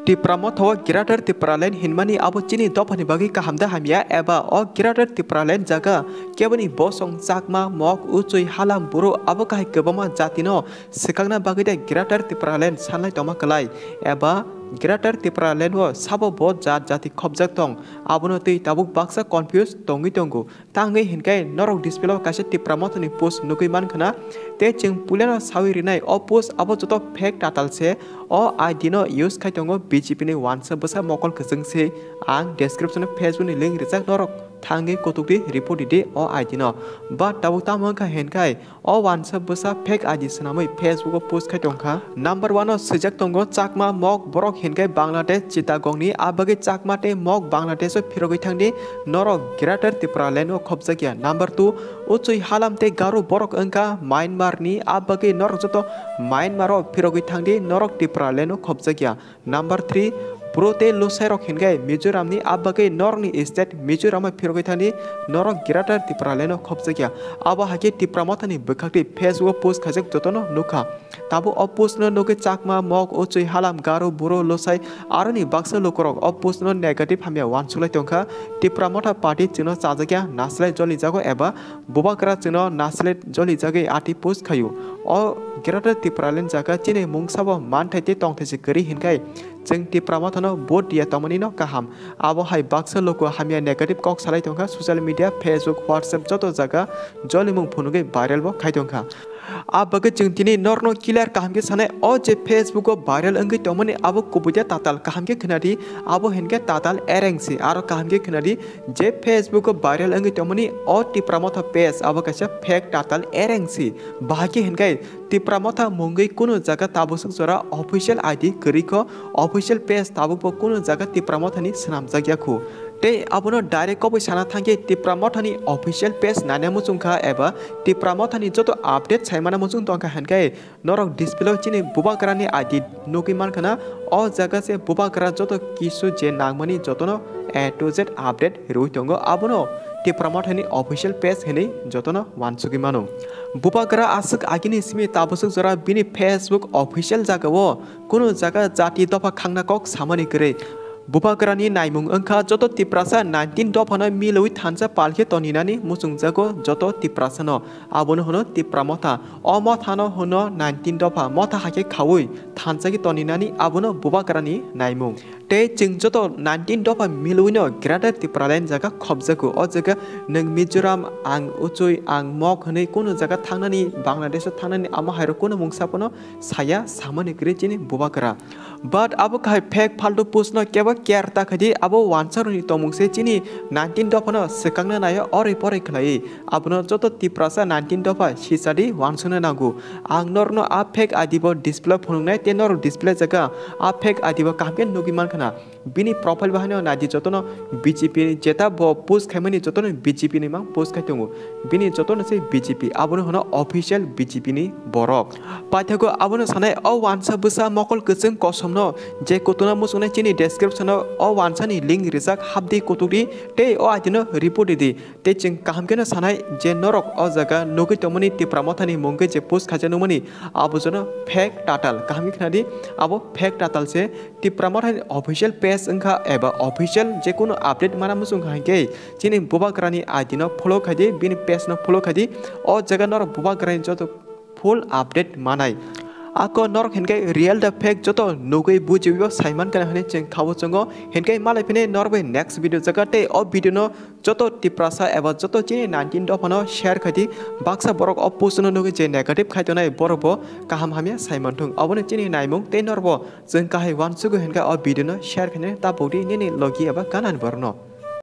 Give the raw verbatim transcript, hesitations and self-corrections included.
Tipra Motha o Greater Tipraland hinmani abo chini dophani bagwi kaham da hamya, eba o Greater Tipraland jaga keboni bosong, Chakma, Mok, Uchui, Halam, Buru abo kahai kwbangma jatino swkakna bagwi de Greater Tipraland sanlai tongma kwlai, eba Greater Tipraland o sabo bo jat jati khopjak tong, abono twi tabuk baksa confuse tongwi tongo. Tangwi hinkhe norok display o kaisa Tipra Mothani post nugwi mankha na. Tei chwng puilano sawi rinai o post abo joto fake tatal se. O I D no use khai tongo B J P ni wansa bwsa mokol kwchwng se. Ang description o Facebook ni link rijak, norok thangwi kutuk di, report di o I D no. But tabuk tamo wngkha hinkhai o wansa bwsa fake I D swnamwi Facebook o post khai tongkha. Number one o swijak tongo Chakma, Mok, Borok hinkhe Bangladesh, Chittagong ni, a bagwi Chakma tei Mok Bangladesh o phirogwi thangdi, norok Greater Tipraland o khopjakya. Number two, Uchui Halam tei Garo Borok wngkha Myanmar ni, a bagwi norok joto Myanmar o phirogwi thangdi, norok Tipraland o khopjakya. Number three, Bru tei Lusai rok hinkhe Mizoram ni, a bagwi norok ni state Mizoram o phirogwi thangdi, norok Greater Tipraland o khopjakya. Abo hai khe Tipra Mothani bwkhak twi Facebook o post khaijak jotono nukha. Tabuk o post no nugwi Chakma, Mok, Uchui Halam, Garo, Buru, Lusai aroni baksa lukurok o post no negative hamya uansuklai tongkha. Tipra Motha party chwngno chajakya, naslai jolijago eba bubagra chwngno naslai jolijagwi ati post khaio. O Greater Tipraland jaga chini mungsabo manthai tei tongthai se kwrwi hinkhai chwng Tipra Mothano vote riya tongmani no kaham. Abo hai baksa luku hamya negative kok salai tongkha social media, Facebook, WhatsApp joto jaga jolimung phunugwi viral bo khai tongkha. A bagwi chwng tini norokno clear kaham khe sanai, o je Facebook o viral wngwi tongmani abo kubui de tatal, kaham khe khwnadi, abo hinkhe tatal ereng si, aro kaham khe khwnadi je Facebook o viral wngwi tongmani o Tipra Motha page abo kaisa fake tatal ereng si. Bahai khe hinkhe Tipra Motha mungwi kunu jaga tabuk swk jora official I D kwrwi kho, official page tabuk bo kunu jaga Tipra Mothani swnamjak ya khu. Tei abono direct koboi sana thangkhe Tipra Mothani official page naina muchung kha eba Tipra Mothani joto update saimana muchung tongkha hinkhe norok display o chini bubagrani I D nugwi mankha na. O jaga se bubagra joto kisu je nangmani jotono A to Z update rwi tongo, abono Tipra Mothani official page hinwi jotono uansugwi mano. Bubagra aswk agini simi tabuk swk jora bini Facebook official jaga o kunu jaga jati dopha khangna kok samani kwrwi. Bubagrani naimung wngkha joto Tiprasa nineteen dophano milwi thansa palkhe toninani muchungjago joto Tiprasano. Abono hwno Tipra Motha. O mothano hwno nineteen dopha. Motha hakhe khaui thansa khe toninani abono bubagrani naimung. Tei chwng joto nineteen dopha milwino Greater Tipraland jaga khopjago. O jaga nwng Mizoram, ang Uchui, ang Mok hwnwi kunu jaga thangnani, Bangladesh o thangnani amo hairok kunu mungsa phano saya samani kwrwi chini bubagra. But abo kahai fake faltu post no kebo care ta khaidi, abo uansarokni tongmung se chini nineteen dophano swkangna naio oroi poroi khlaiwi. Abono joto Tiprasa nineteen dopha sisadi uansukna nango. Ang norokno a fake I D bo display phunuknai tei norok display jaga a fake I D bo kaham khe nugwi mankha na. Bini profile bahaino naidi jotono B J P ni jeta bo post khaimani jotono B J P ni mang post khai tongo. Bini jotono se B J P, abono hwno official B J P ni borok. Paithago abono sanai o uansa bwsa mokol kwchwng kosomno je kutuna muchungnai chini description o o uansani link rijak, hapdi kutukdi tei o I D no report ridi. Tei chwng kaham kheno sanai je norok o jaga nugwi tongmani Tipra Mothani mungwi je post khaijak nukmani abo jono fake tatal. Kaham khe khnadi, abo fake tatal se. Tipra Mothani official page wngkha eba official jekunu update mana muchungkha hinkhe chini bubagrani I D no follow khaidi, bini page no follow khaidi. O jaga norok bubagrani joto full update manai. Ako norok hinkhe real da fake joto nugwi bujiwi bo saiman kana hwnwi chwng khabo chwngo. Hinkhe malai phini norok bai next video jaga tei o video no joto Tiprasa eba joto chini nineteen dophano share khaidi. Baksa borok o post no nugwi je negative khai tongnai borok bo kaham hamya saimanthung. Obono chini naimung tei norok bo chwng kahai uansugo hinkhe o video no share khainani tabukdi nini logi eba ganani borokno.